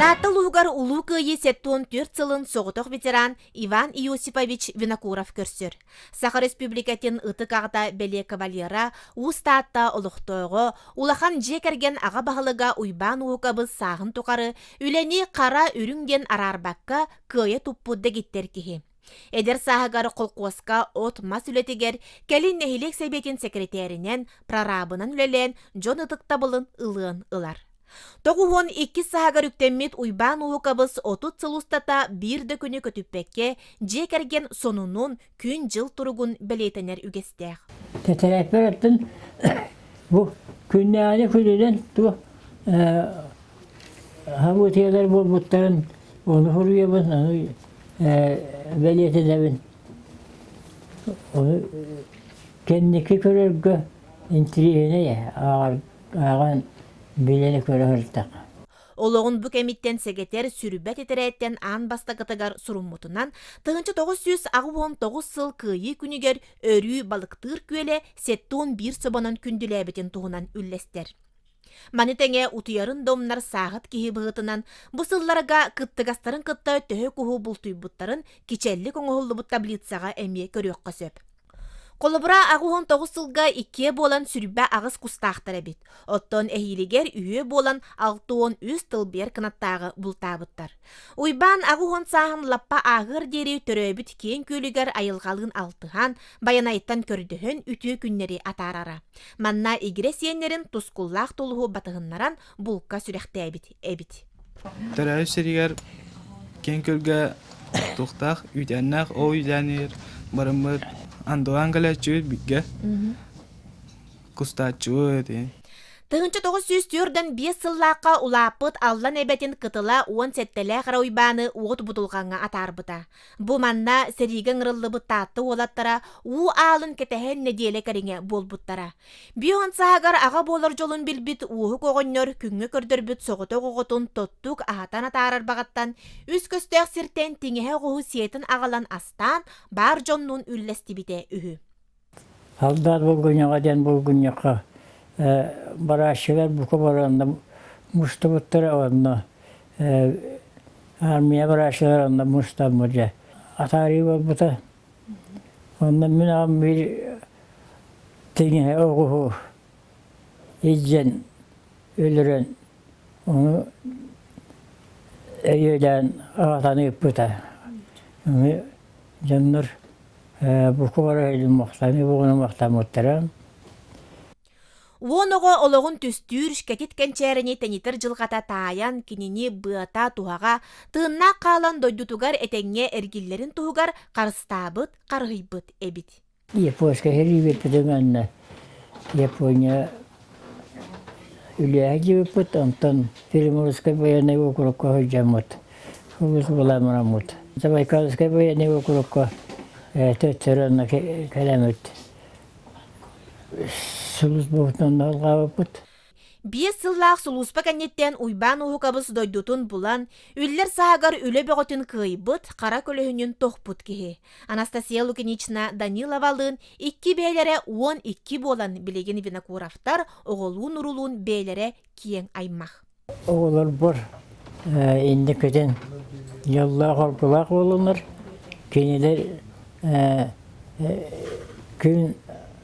Таатта улууһугар Улуу Кыайыы 74 сылын соҕотох ветеран Иван Иосифович Винокуров көрсөр. Саха Республикатын ытык аҕата бэлиэ кавалера, Уус Таатта олохтооҕо, улахан дьиэ кэргэн аҕа баһылыга Уйбаан Уһукабыс сааһын тухары үлэни хара үрүҥ диэн араарбакка кыайа туппут дэгиттэр киһи. Эдэр сааһыгар холкуоска от-мас үлэтигэр, кэлин нэһилиэк сэбиэтин сэкирэтээринэн, прорабынан үлэлээн дьон ытыктабылын ылыан ылар. 92 сааһыгар үктэммит Уйбаан Уһукабыс 30 сыл устата биир да күнү көтүппэккэ дьиэ кэргэн сонунун, күн-дьыл туругун бэлиэтэнэр үгэстээх. Тэтэрээппэр оттон бу күннээҕи күнүнэн туох Событиелар буолбуттарын ону суруйабын, ону бэлиэтэнэбин. Ону кэнники көрөргө интириэһинэй ааҕан билэни көрө сырыттахха. Олоҕун бу кэмиттэн сэгэтэр сүрбэ тэтэрээттэн аан бастакытыгар суруммутунан 1989 сыл Кыайыы күнүгэр өрүү балыктыыр күөлэ 71 собонон күндүлээбитин туһунан үллэстэр. Маны тэҥэ утуйарын да умнар сааһыт киһи быһыытынан бу сылларга кыттыгастарын кытта төһө куһу бултуйбуттарын кичэллик оҥоһуллубут таблицаҕа эмиэ көрүөххэ сөп. Холобура, 89 сылга иккиэ буолан 28 кустаахтар эбит. Оттон эһиилигэр үһүө буолан 63 тылбыйар кынаттааҕы бултаабыттар. Уйбаан 80 сааһын лаппа ааһыар диэри төрөөбүт киэҥ күөлүгэр айылҕалыын алтыһан, Байанайтан көрдөһөн үтүө күннэри атаарара. Манна игирэ сиэннэрин тускуллаах тулуһу батыһыннаран булка сүрэхтээбит эбит. Төрөөбүт сиригэр киэҥ күөлгэ туохтаах үүтээннээх, ол үүтээнигэр барыммыт андылаан кэлээччибит бииргэ кустааччыбыт 1945 сыллаахха улааппыт Аллан эбэтин кытыла 17-лээх эрэ Уйбааны уот будулҕаҥҥа атаарбыта. Бу манна сэриигэ ыҥырыллыбыт Таатта уолаттара уу аалын кэтэһэн нэдиэлэ кэриҥэ буолбуттара. Бион сааһыгар аҕа буолар дьолун билбит Уоһук оҕонньор күҥҥэ көрдөрбүт соҕотох оҕотун тоттук аһатан атаарар баҕаттан үс көстөөх сиртэн тиҥэһэ оҕуһу сиэтин аҕалан астаан баар дьоннуун үллэстибитэ үһү. Халдаат булгунньаҕа диэн булгунньахха барааччылар бука баранна мустубуттара онно армия барааччылар онно мустаммыт дьэ атаарыы буолбута. Онно мин аҕам биир тиҥэһэ оҕуһу илдьэн өлөрөн ону өйүөлээн аҕатан ыыппыта. Дьоннор бука бары махтаныы буолан махтаммыттара. Уон оҕо олоҕун түстүүр, кэтит кэнчээрэни тэнитэр дьылҕата таайан, кинини быата, туһаҕа, тыыннаах хаалан дойдутугар этэҥҥэ эргиллэрин туһугар харыстаабыт, харыһыйбыт эбит. Японскай сэрии манна Япония үлэһэ дьиэбиппит, онтон Приморскай военный округка сылдьаммыт, сулууспалааммыт. Забайкальскай военный округка төттөрү онно кэлэммит сулууспабытын онно алҕаабыппыт. 5 сыллаах сулууспа кэнниттэн Уйбаан Уһукабыс дойдутун булан, үллэр сааһыгар үлэ бөҕөтүн кыайбыт, хара көлөһүнүн тохпут киһи. Анастасия Лукинична Даниловалыын икки бэйэлэрэ 12 буолан билигин Винокуровтар оҕолуун-урулуун бэйэлэрэ киэҥ аймах. Оҕолорбор инникитин дьоллоох-оргулаах буолунар. Кинилэр күн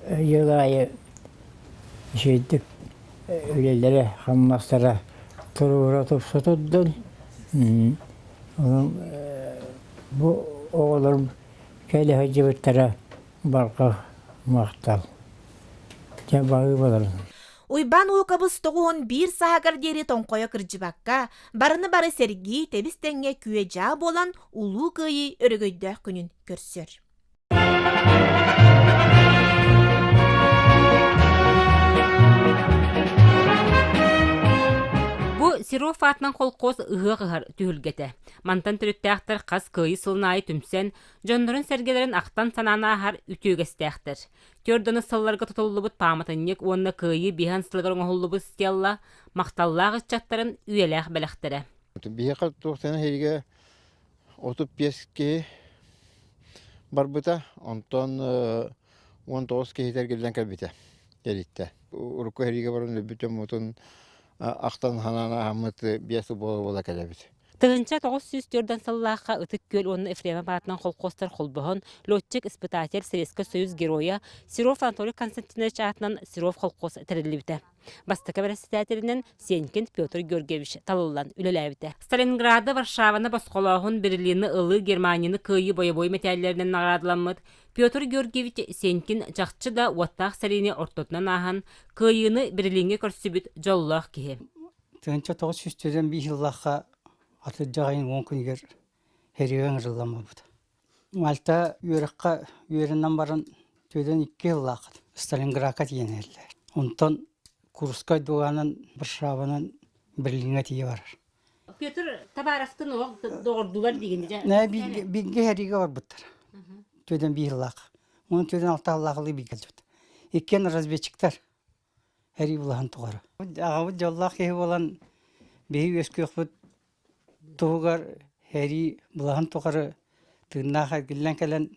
дьыл аайы үчүгэйдик үлэлэрэ, хамнастара туруора тупса турдун. Онон бу оҕолорум кэлэ сылдьыбыттара барҕа махтал. Дьэ баһыыбаларын. Уйбаан Уукабыс 91 сааһыгар диэри тоҥхойо кырдьыбакка, барыны бары сэргии, тэбис-тэҥҥэ күө-дьаа буолан Улуу Кыайыы өрөгөйдөөх күнүн көрсөр. Бу Серов аатынан холкуос ыһыах ыһар түһүлгэтэ. Мантан төрүттээхтэр хас кыайыы сылын аайы түмсэн, дьоннорун-сэргэлэрин ахтан-санаан ааһар үтүө үгэстээхтэр. Түөрт сылларга тутуллубут пааматынньык уонна кыайыы биһан сылыгар оҥоһуллубут стелла махталлаах ыччаттарын үйэлээх бэлэхтэрэ. Биһиэхэ туохтан эһиги 35 киһи барбыта, онтон 19 киһи эргиллэн кэлбитэ, кэлиттэ. Урукку сэриигэ баран өлбүт дьоммутун ахтан санаан ааһаммыт биэс буола-буола кэлэбит. 1994 сыллаахха Ытык Күөл уонна Ефремов аатынан холкуостар холбоһон, летчик-испытатель Советскай Союз Геройа Серов Анатолий Константинович аатынан Серов холкуос тэриллибитэ. Бастакы бэрэссэдээтэлинэн Сенькин Петр Георгиевич талыллан үлэлээбитэ. Сталинграды, Варшаваны босхолооһун, Берлины ылыы, Германияны кыайыы бойобуой мэтээллэринэн наҕараадаламмыт Петр Георгиевич Сенькин чахчы да уоттаах сэриини ортотунан ааһан, кыайыыны Берлиҥҥэ көрсүбүт дьоллоох киһи. 1991 сыллаахха атырдьах айын уон күнүгэр сэриигэ ыҥырыллан барбыта. Мальта үөрэххэ үөрэнэн баран түөдэн икки сыллаах Сталинградка тиийэн иһэллэр. Онтон Курскай дуганан, Варшаванан Берлиҥҥэ тиийэ барар. Петр табаарыскын олох доҕордуулар диигин дьэ. Нэ бииргэ сэриигэ барбыттар. Түөдэн биир сыллаах. Уон түөдэн алта сыллаах бииргэ сылдьыбыт. Иккиэн разведчиктар. Эрий булаһын тухары. Аҕабыт дьоллоох киһи буолан биһи үөскүөхпүт туһугар эрий булаһын тухары тыыннаах эргиллэн кэлэн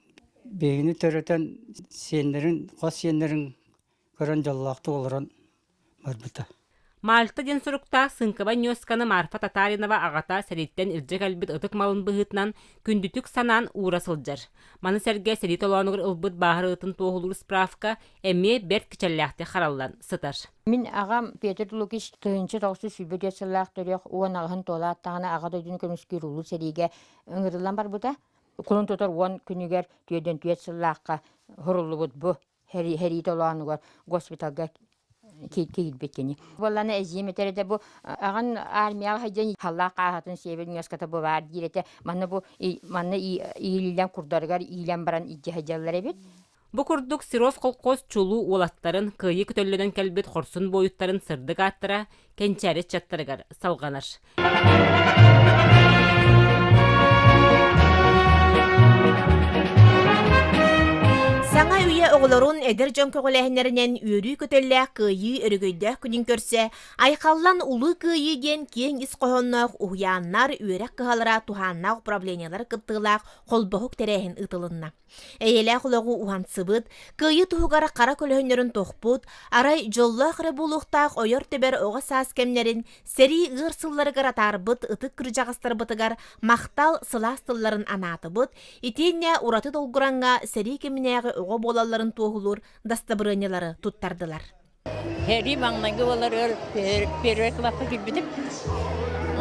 биһигини төрөтөн сиэннэрин, хос сиэннэрин көрөн дьоллоохтук олорон барбыта. Мальта диэн суруктаах Сыҥкаба ньуосканы Марфа Татаринова аҕата сэрииттэн илдьэ кэлбит ытык малын быһыытынан күндүтүк санаан уура сылдьар. Маны сэргэ сэрии толоонугар ылбыт бааһырыытын туоһулуур справка эмиэ бэрт кичэллээхтик хараллан сытар. Мин аҕам Петр Лукич 1924 сыллаах төрүөх 18 туолааттаҕына Аҕа дойдуну көмүскүүр улуу сэриигэ ыҥырыллан барбыта. Кулун тутар уон күнүгэр түөртэн түөрт сыллаахха суруллубут бу сэрии толоонугар госпиталга киирбит кини. Буоллана эдьиийим этэр этэ бу аҕан армияҕа сылдьан халлаах хааһатын сиэбит ньуоската бу баар диир этэ. Манна бу манна иилиллэн курдарыгар иилэн баран илдьэ сылдьаллар эбит. Бу курдук Серов колхоз чулуу уолаттарын, кыайыы көтөллөнөн кэлбит хорсун буойуттарын сырдык ааттара кэнчээри ыччаттарыгар салҕанар. Саҥа үйэ оҕолорун эдэр дьон көҕүлээһиннэринэн үөрүү көтөллөөх кыайыы өрөгөйдөөх күнүн көрсө Айхаллан Улуу Кыайыы диэн киэҥ ис хоһоонноох уһуйааннар, үөрэх кыһалара, туһааннаах управлениелар кыттыылаах холбоһук тэрээһин ыытылынна. Эйэлээх олоҕу уһансыбыт, кыайыы туһугар хара көлөһүннэрин тохпут, арай дьоллоох эрэ буолуохтаах ойор-тэбэр оҕо саас кэмнэрин сэрии ыар сылларыгар атаарбыт ытык кырдьаҕастарбытыгар махтал сылаас тылларын анаатыбыт, итиэннэ ураты долгураҥҥа сэрии кэминээҕи оҕо буолалларын туоһулуур дастабырыанньалары туттардылар. Һэрии маҥнайгы буолар өр первый кылааска киирбитим.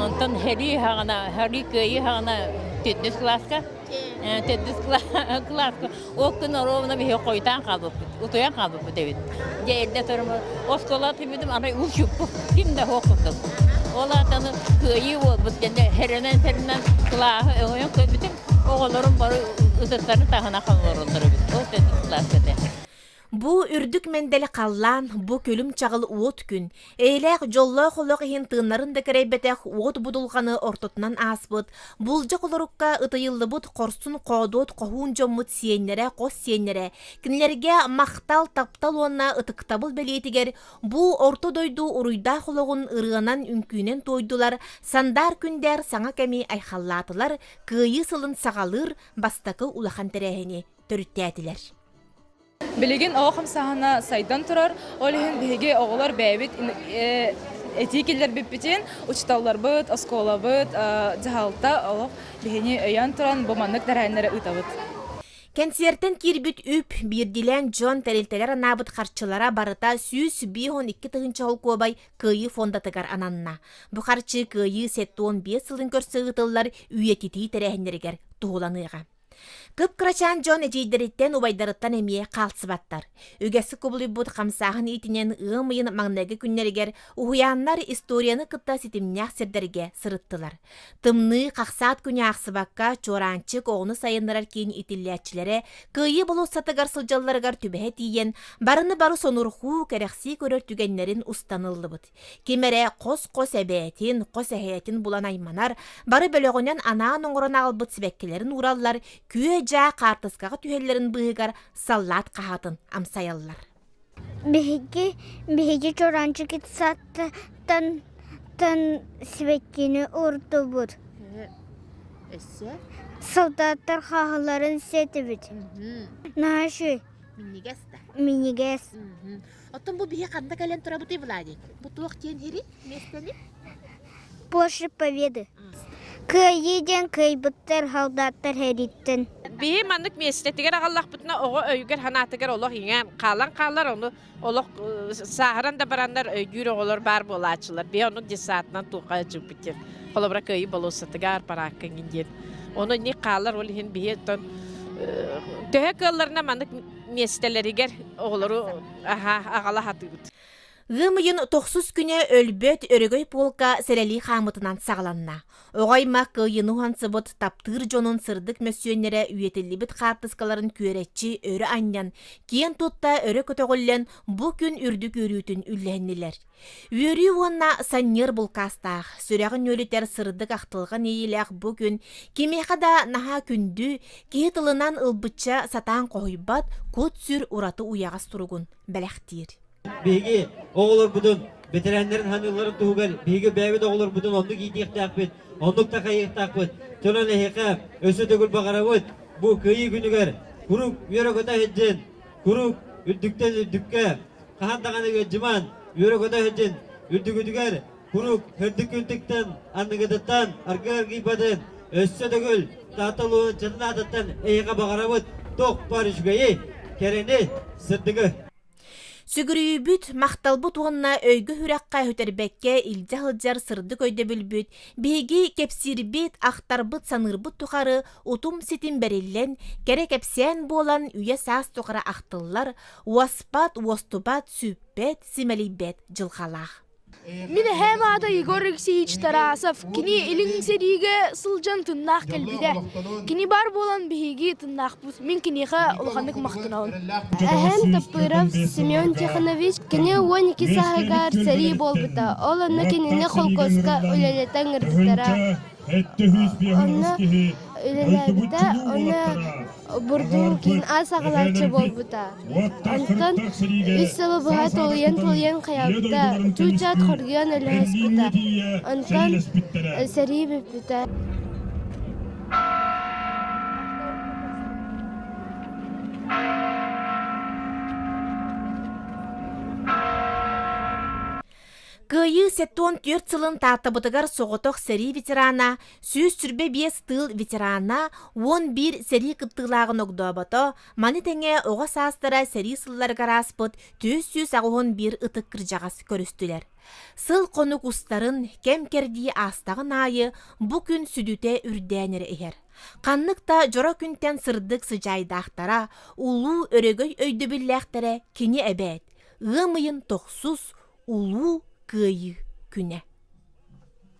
Онтон һэрии хаҕына, һэрии кыайыы хаҕына төрдүс кылааска, төрдүс кылааска ол күн оруобуна биһиги хойутаан хаалбыппыт, утуйан хаалбыппыт эбит. Дьэ эрдэ турум оскуолаҕа түммүтүм арай уу чуппут, ким да суох курдук. Ол аатаны кыайыы буолбут диэн сэрэнэн-сэрэнэн кылааһы өҥөйөн көрбүтүм, оҕолорум бары ытыктарын таһына олороллор эбит. Ол төрдүс кылааска этэ. Бу үрдүк мэндэл халлаан, бу күлүм-чаҕыл уот күн, эйэлээх дьоллоох олох иһин тыыннарын да кэрэйбэтэх уот будулҕаны ортотунан ааспыт, булдьах олорукка ытыйыллыбыт хорсун хоодуот хоһуун дьоммут сиэннэрэ, хос сиэннэрэ, кинилэргэ махтал, таптал уонна ытыктабыл бэлиэтигэр бу орто дойду уруйдаах олоҕун ырыанан, үҥкүүнэн туойдулар, сандаар күндээр саҥа кэми айхаллаатылар, Кыайыы сылын саҕалыыр бастакы улахан тэрээһини төрүттээтилэр. Билигин оҕо хамсааһына сайдан турар, ол иһин биһиги оҕолор бэйэбит этии киллэрбиппитин учууталларбыт, оскуолабыт, дьаһалта олох биһини өйөөн туран бу маннык тэрээһиннэри ыытабыт. Кэнсиэртэн киирбит үп, биирдиилээн дьон, тэрилтэлэр анаабыт харчылара барыта 152 тыһыынча холкуобай Кыайыы фондатыгар ананна. Бу харчы Кыайыы 75 сылын көрсө ыытыллар үйэтитии тэрээһиннэригэр туһуланыаҕа. Кып-кырачаан дьон эдьиийдэриттэн, убайдарыттан эмиэ хаалсыбаттар. Үгэскэ кубулуйбут хамсааһын иитинэн ыам ыйын маҥнайгы күннэригэр уһуйааннар историяны кытта ситимнээх сирдэргэ сырыттылар. Тымныы, хахсаат күнү аахсыбакка, Чуораанчык оҕону сайыннарар киин иитиллээччилэрэ Кыайыы болуоссатыгар сылдьалларыгар түбэһэ тиийэн, барыны бары сонурхуу, кэрэхсии көрөр түгэннэрин устан ыллыбыт. Ким эрэ хос-хос эбээтин, хос эһээтин булан айманар, бары бөлөҕүнэн анаан оҥорон аҕалбыт сибэккилэрин уураллар, күө-дьаа хаартыскаҕа түһэллэрин быыһыгар саллаат хаһаатын амсайаллар. Биһиги биһиги чуораанчык сааттан сибэккини уурдубут. Өссө? Солдаттар хааһыларын сиэтибит. Наһаа үчүгэй. Минньигэс да? Минньигэс. Оттон бу биһи ханна кэлэн турабытый, Владик? Бу туох диэн иһири миэстэни? Площадь Победы. Кыайыы диэн кыайбыттар солдаттар сэрииттэн. Биһи маннык миэстэтигэр аҕаллахпытына оҕо өйүгэр санаатыгар олох иҥэн хаалан хаалар ону олох сааһыран да бараннар өйдүүр оҕолор баар буолааччылар. Биһи оннук детсадынан туохха дьылбыт диэн. Холобура кыайыы болуоссатыгар параакка иҥин диэн. Ону инник хаалар ол иһин биһи оттон төһө кыалларына маннык миэстэлэригэр оҕолору аҕала сатыыбыт. Ыам ыйын тохсус күнэ өлбөт өрөгөй полка сэрэлии хаамытынан саҕаланна. Оҕо аймах кыайыыны уһансыбыт таптыыр дьонун сырдык мөссүөннэрэ үйэтиллибит хаартыскаларын күөрэччи өрө анньан, киэн тутта өрө көтөҕүллэн бу күн үрдүк үөрүүтүн үллэһиннилэр. Үөрүү уонна санньыар булкаастаах, сүрэҕин нүөлүтэр сырдык ахтылҕан иэйиилээх бу күн кимиэхэ да наһаа күндү, киһи тылынан ылбычча сатаан хоһуйбат кут-сүр ураты уйаҕас туругун бэлэхтиир. Биһиги оҕолорбутун бэтэрээннэрин ханыыларын туһугар биһиги бэйэбит оҕолорбутун оннук иитиэхтээхпит, оннук такайыахтаахпыт. Дьонон эһиэхэ өссө төгүл баҕарабыт бу Кыайыы күнүгэр куруук үөрэ-көтө сылдьын, куруук үрдүктэн үрдүккэ, хаһан даҕаны ыалдьыман, үөрэ-көтө сылдьын, үрдүгүтүгэр куруук үрдүк күнтүктэн, анныгытыттан аргы аргыйбатын, өссө төгүл Таатта улууһун чатын аатыттан эһиэхэ баҕарабыт туох баар үчүгэйи, кэрэни, сырдыгы. Сүгүрүйүүбүт, махталбыт уонна өйгө-сүрэххэ сүтэрбэккэ илдьэ сылдьар сырдык өйдөбүлбүт биһиги кэпсиирбит, ахтарбыт, саныырбыт тухары утум-ситим бэриллэн, кэрэ кэпсээн буолан үйэ-саас тухары ахтыллар, уоспат, уостубат, сүппэт, симэлийбэт дьылҕалаах. Мин эһээм аата Егор Алексеевич Тарасов. Кини Илин сэриигэ сылдьан тыннаах кэлбитэ. Кини баар буолан биһиги тыннаахпыт. Мин киниэхэ улаханнык махтанабын. Эһэм Таппыров Семен Тихонович кини 12 сааһыгар сэрии буолбута. Ол онно кинини холкуоска үлэлэтэ ыҥырбыттара. Онно үлэлээбитэ, онно бурдук ас аҕалааччы буолбута. Онтон үс сылы быһа тулуйан-тулуйан хайаабыта, чуучаат хоргуйан өлөһөспүтэ. Онтон сэрии бүппүтэ. Кыайыы 74 сылын Тааттабытыгар соҕотох сэрии ветерана, 125 тыыл ветерана, 11 сэрии кыттыылааҕын огдообото, маны тэҥэ оҕо саастара сэрии сылларыгар ааспыт 481 ытык кырдьаҕас көрүстүлэр. Сыл-хонук устарын, кэм-кэрдии аастаҕын аайы бу күн сүдүтэ үрдээн эрэ иһэр. Ханнык да дьоро күнтэн сырдык сыдьаайдаахтара, улуу өрөгөй өйдөбүллээхтэрэ кини эбээт, ыам ыйын тохсус Улуу Кыайыы күнэ.